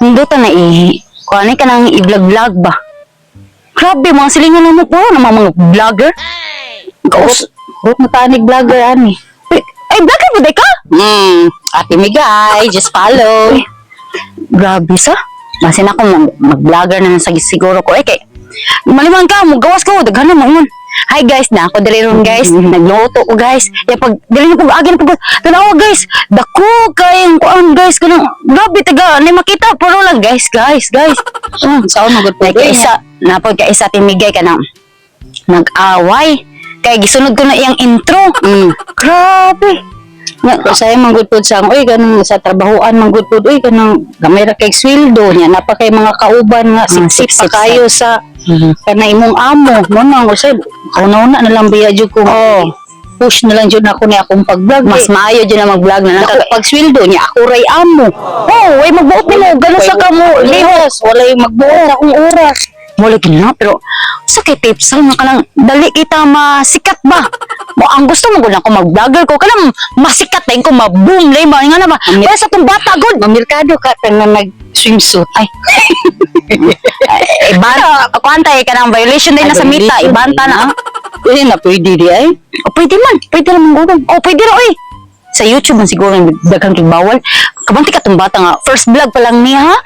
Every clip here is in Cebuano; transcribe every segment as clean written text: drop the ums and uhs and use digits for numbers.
Nindota na i kuan ka nang i-vlog-vlog ba. Grabe mga silingan mo po ng mga vlogger. Kaus Hurot na tanig vlogger ani. Ay, ay, vlogger ba day ka? Ate Migay, just follow. Ay, grabe sa. Masin ako mag-vlogger na lang sa siguro ko. Eh, kay, maliman ka, magawas ko, daghan na mo. Hi guys, na ako diri ron guys. Nagluto ko guys. Ya pag dili na pag agi na pag tanawa guys. Dako kay ang kuan guys kanang grabe taga ni makita pero lang guys, guys, guys. Saan magud Like isa, napod ka isa timigay ka nang nag-away. Kay gisunod ko na iyang intro. Grabe. Nga, Kasi man gud pud sa oy kanang sa trabahoan man gud pud oy kanang gamay ra kay sweldo niya napa kay mga kauban nga sipsip pa sip-sip kayo sa kana imong amo mo nang usay kauna-una na lang biya jud ko Oo. Push na lang jud nako ni akong pag-vlog. Mas maayo jud na mag-vlog na lang. Dako pag sweldo niya ako ray amo. Oh, way magbuot nimo gano sa kamo lihok. Lihos walay magbuot sa akong oras. Wala gid na pero sa kay tips lang nga kanang dali kita masikat ba. Mo ang gusto mo gud ako mag-vlogger ko kanang masikat din ko ma-boom lay ba nga na ba. Para sa tong bata gud. Mamerkado ka tanang nag swimsuit. Ay. Ay, ban kuan tay kanang violation din na sa mita, ibanta na. Pwede na pwede di ay. O, pwede man, pwede naman gud. O pwede ra oy. Sa YouTube man siguro ang daghang kig bawal. Kabanti ka tong bata nga first vlog pa lang niya ha.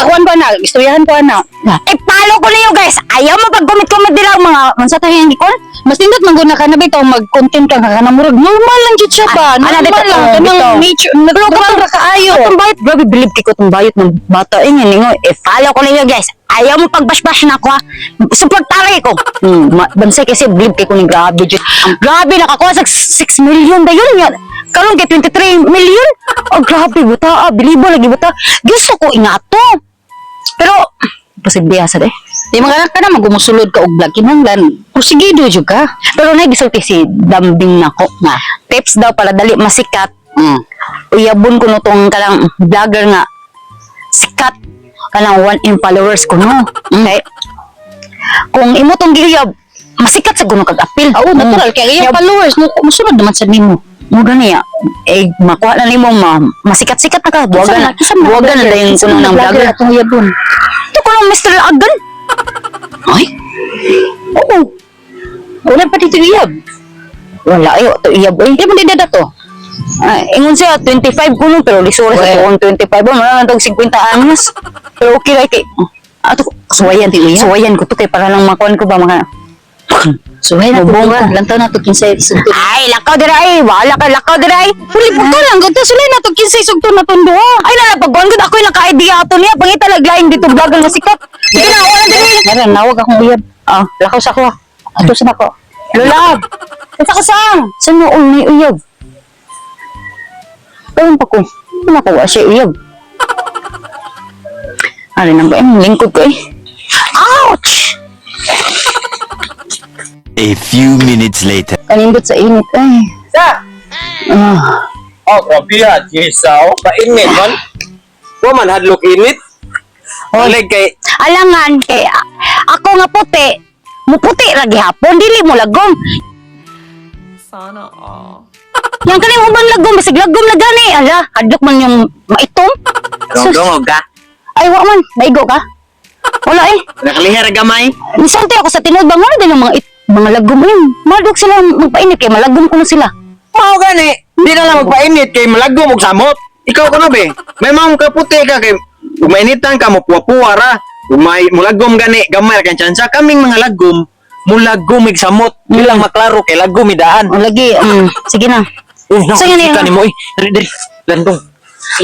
Kuan pa na, istoryahan pa na. Eh, follow ko ninyo guys. Ayaw mo pag-comment-comment nila ang mga mansa tayo yung gikon. Mas nindot man gud na ka na bitaw mag-content ka nga kana murag normal lang jud siya ba? Ah, Normal dito, lang oh, kanang bitaw. nature natural ra kaayo. Atong bayot, grabe believe kay ko tong bayot ng bata eh nga ningo. Eh, follow ko ninyo guys. Ayaw mo pag-bash-bash na ako ha. Support taray ko. Bansay kasi believe kay ko ni grabe jud. Grabe nakakuha sa 6 million dayon nga. Karon kay 23 million. Oh grabe buta, ah, bilibo lagi buta. Gusto ko ingato. Pero posible asa de. Di man ka na magumusulod ka og vlog kinahanglan prosigido jud ka. Pero nagisulti si Dambing nako nga. Tips daw para dali masikat. Uyabon ko no tong kanang vlogger nga sikat kanang 1 in followers ko no. Okay. Kung imo tong giyab masikat sa kuno kag apil. Oo, natural kay iyang followers mo musunod naman sa nimo. Mo gani ya. Eh makuha na nimo ma masikat-sikat na ka. Buwagan na. Buwagan na dayon kuno ng vlogger. Atong uyabon. Ito kuno Mr. Agan. Ay, Oo. wala pa dito uyab. Wala ayo to iyab oy. Di man di na to. Ah, ingon siya 25 kuno pero lisura sa Well. tuong 25 wala na tong 50 anyos. Pero okay ra kay ato Suwayan ti uyab. Suwayan ko to kay para lang makuan ko ba mga Suway na Mubunga. to. Lantaw na to kinsay sugto. Ay, lakaw dira ay, wala ka lakaw dira ay. Puli po ka lang gud sulay na to kinsay sugto na tong duha. Ay nala pagkuan gud ako yung naka-idea ato niya pangita laglain dito vlogger nga sikat. Sige na, wala diri. Meron nawag akong uyab. Ah, Lakaw sa ako. Ato sa nako. Lulab. Unsa ka sang? Sa noon ni uyab. Karon pa ko. Wala ko wa siya uyab. Ari na ba eh, lingkod ko eh. Ouch! A few minutes later. Kanindot sa init ay. Sa! Ah. Oh, grabe ah, Jisa, oh. Painit man. Wa man hadlok init. Oleg kay Alangan kay ako nga puti, muputi ra gihapon dili mo lagom. Sana all. Yang kaning uban lagom bisag lagom na gani. Ala, hadlok man yung maitom. Sus. Dongog ka. Ay wa man, naigo ka? Wala eh. Nakalihar gamay. Misulti ako sa tinuod ba ngano din ang mga mga lagom eh. Madok sila magpainit kay malagom kuno sila. Mao gani. Di na lang magpainit kay malagom og samot. Ikaw kuno be. May maong kaputi ka kay umainitan ka mo puwa-puwa ra. Umay mulagom gani gamay ra kang tsansa kaming mga lagom mulagom ig samot. Di lang maklaro kay lagom idaan. O lagi, sige na. Oh, no, Sige na, kita yun. nimo eh. Diri diri. Landong.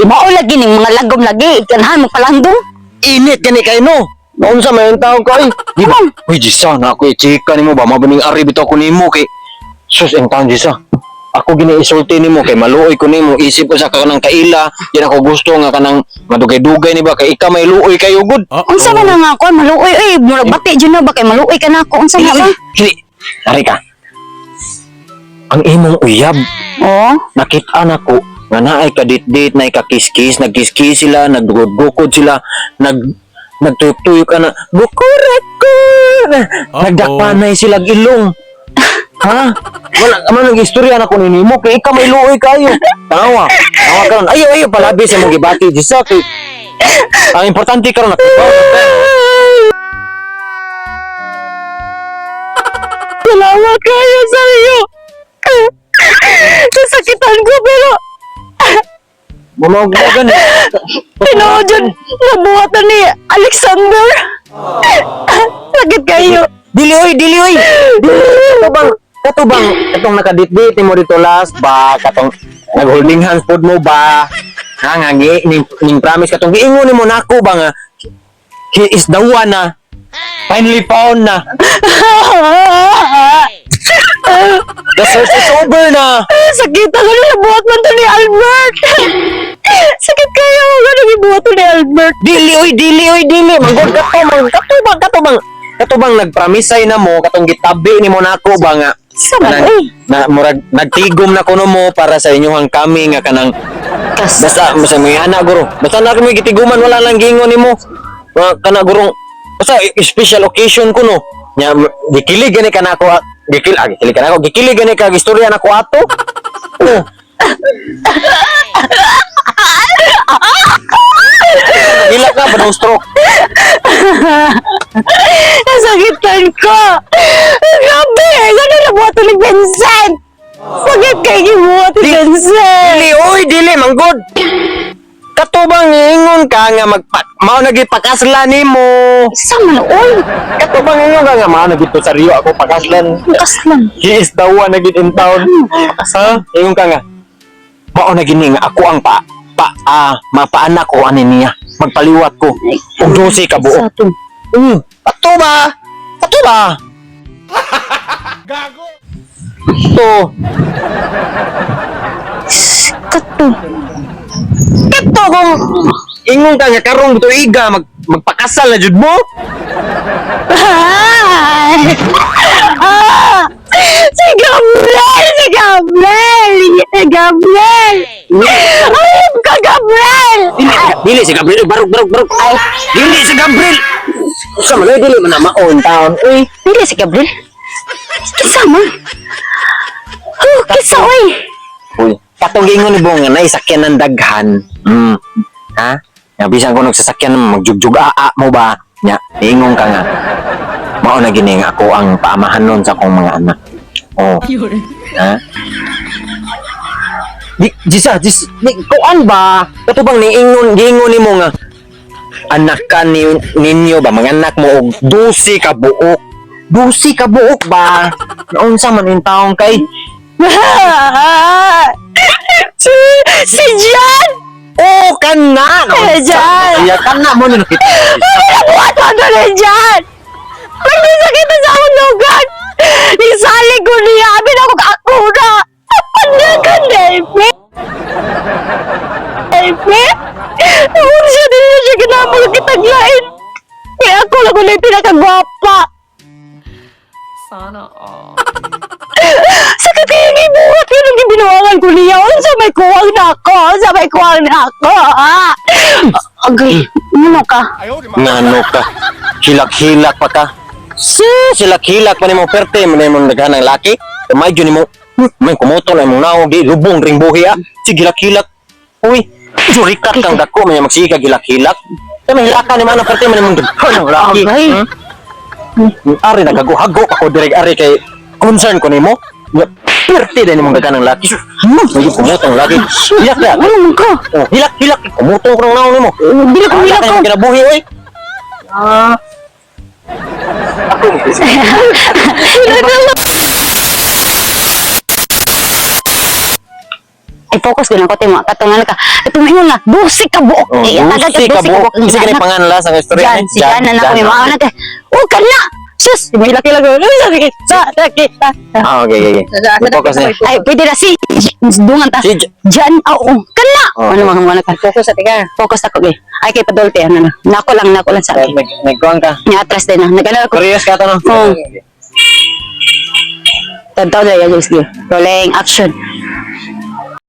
Mao lagi ning mga lagom lagi, ganahan mo palandong. Init gani kay no. Naunsa may taon ko ay. Di ba? Uy, Jisa, na ako i-chika nimo ba mabaning ari bitaw ko nimo kay sus ang taon Jisa. Ako gini isulti nimo kay maluoy ko nimo isip ko sa kanang kaila, yan ako gusto nga kanang madugay-dugay ni ba kay ika may luoy kayo gud. Unsa man na nga ako, maluoy oy, murag bati jud na ba kay maluoy ka na ako. Unsa na ba? Hili. Ari ka. Ang imong uyab, Oh, nakita nako nga naay kadit-dit, naay kakiskis, nagkiskis sila, nagdugod-gukod sila, nagtuyok-tuyok ana, bukurak ko. Nagdakpanay sila ilong. Ha? Wala man ang istorya na kunin nimo kay ikaw may luoy kayo. Tawa. Tawa karon. Ayo ayo palabi sa mong gibati di sa kay. Ang importante karon nakibaw na ta. Salamat kayo sa iyo. Nasakitan ko pero Mamawag mo gani. tinuod yun nabuhatan ni Alexander. Sakit kayo. Dili oy, dili oy. Dili kato bang kato bang katong nakaditdit nimo dito last ba katong nag-holding hands pod mo ba? Ha nga gi ning promise katong giingon nimo nako ba nga he is the one na finally found na. The search is over na. Sakit ako na nabuhat man to ni Albert. Sakit kayo. Ano gibuhat to ni Albert? Dili oy, dili oy, dili. Manggod kato mang kato bang nagpromise na mo katong gitabi nimo nako ba nga Sa man, kanang- oy. na murag nagtigom na kuno mo para sa inyong kami nga kanang basta basta may anak guro basta na kami gitiguman, wala lang gingon nimo. Mga kana gurong basta special occasion kuno nya gikilig gani ka nako ah, gikilig ka nako, gikilig gani ka istorya nako ato. Oh. Hilak ka ba stroke? Nasakitan ko. Grabe! Ano nabuhat to ni Vincent? Sakit kayo gibuhat ni Vincent. Dili oy, dili manggod. Kato bang ingon ka nga magpa mao na gipakasla nimo? Sa man, oy. Kato bang ingon ka nga mao na gito sa Rio ako pakaslan? Kaslan. He is the one na gid in town. Ha? Ingon ka nga. Mao na gini nga ako ang pa pa ah, mapaanak ko ani niya. Magpaliwat ko. Og 12 ka buok. Sa to. Kato ba? Kato ba? Gago. To. Kato. Kato kung ingon ka nga karong tuiga magpakasal na jud mo. Ay! Ah! Si Gabriel! Si Gabriel! Si Gabriel! Ayun ka, Gabriel! Dili, dili si Gabriel, barog barog barog. Ay, dili si Gabriel. Sa man dili man na maon taon. Uy, Dili si Gabriel. Kisa man. Oh, kisa, oy! Uy, katong giingon ni Bong nga nay sakyan ng daghan. Ha? Nga bisan ko nagsasakyan magjugjug aa mo ba? Nya, ingon ka nga. Mao na gini nga ako ang paamahan nun sa akong mga anak. Oh. Ha? Di, Jisa, jis, di, kuan ba? Kato bang niingon, giingon nimo nga anak ka ni, ninyo ba? Mga anak mo og 12 ka buok. 12 ka buok ba? Naunsa man yung taong kay? Si John! Oh, kana! Eh, Jan! Iya, kana mo na nakita. Pinabuhat mo to ni John! Pwede sakit na sa akong dugan! Isalig ko niya! Amin ako kaakura! Ano ka, David? David? Huwag siya din na siya kinamang kitaglain! Kaya ako lang ulit yung pinakagwapa! Sana all. Sakit kayo yung ibuhat yun ang gibinawangan ko niya. Unsa may kuwang na ako! Unsa may kuwang na ako! Ah! Agay, ano ka? Ngano ka? Hilak-hilak pa ka. Sis, hilak-hilak pa nimo perte mo nimo naghan ng laki. Kamay jud nimo. May kumoto na imong naong di lubong ring buhi ah. Sige hilak-hilak. Uy, jurikat kang dako may magsige ka hilak-hilak. Kay may hilakan ni mana perte mo nimo daghan ng laki. Agay. Ari nagago-hago ako direk ari kay concern ko nimo. Ya, perte din nimong daghan ng laki. Medyo kumoto ang laki. Hilak na. Ano man ka? Oh, hilak hilak kumutong ko ng naong nimo. Dili ko hilak ko. Kinabuhi oy. Ah. Ako Ay, focus din ako, Timo. Katungan ka. Ito, maingon nga, dusik ka buok. Oh, Eh, tagad ka, dusi ka dusik ka buok. buok. Kasi kani panganla sa istorya Jan, ni si Jan, anak ko, may mga anak. Oh, kana! Sus, may laki-laki. Sakit, sakit. Ah, okay. Focus na. Ay, pwede na si dungan ta. Si Jan, oo, kana! Oh. Ano mga mga ka? Focus sa tiga. Focus ako, eh. Ay, kay padolte, ano na. Nako lang sa akin. May kuwan ka. Nga atras din na. Nag-ano ako. Curious ka to no? Oo. Tadtaw na yan, sige. Rolling, action.